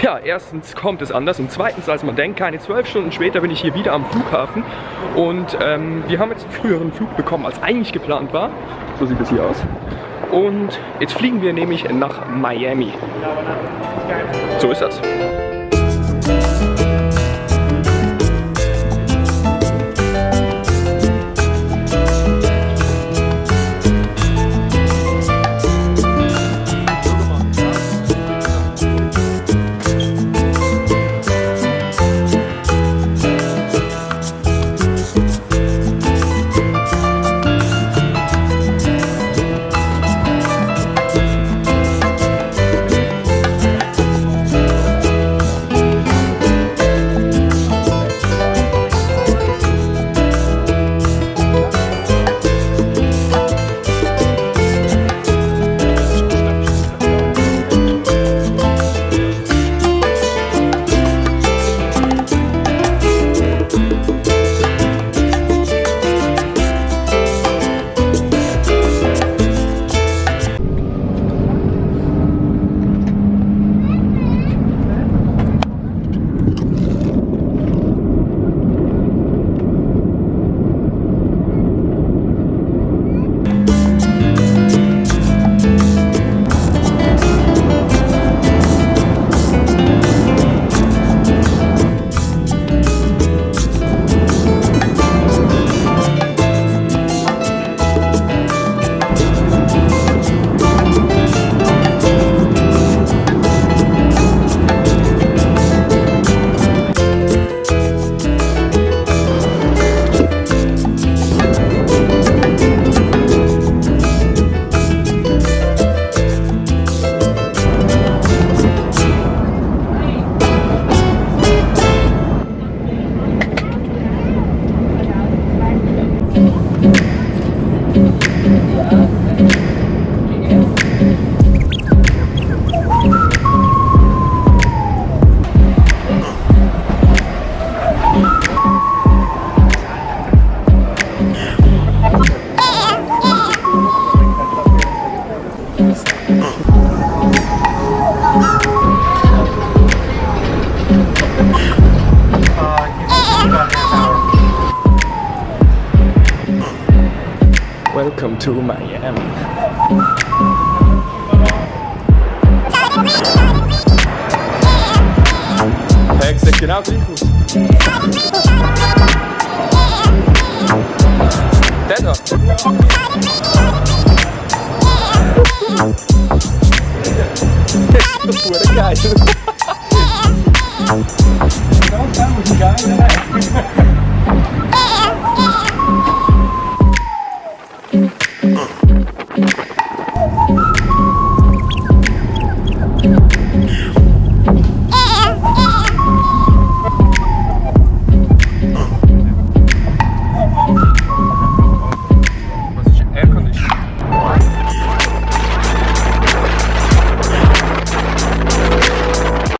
Ja, erstens kommt es anders und zweitens, als man denkt, keine 12 Stunden später bin ich hier wieder am Flughafen und wir haben jetzt einen früheren Flug bekommen, als eigentlich geplant war. So sieht es hier aus. Und jetzt fliegen wir nämlich nach Miami. So ist das. Welcome to Miami. Hey, ich sieht genau gleich aus. Der da. Das ist pure geil. Das ist geil,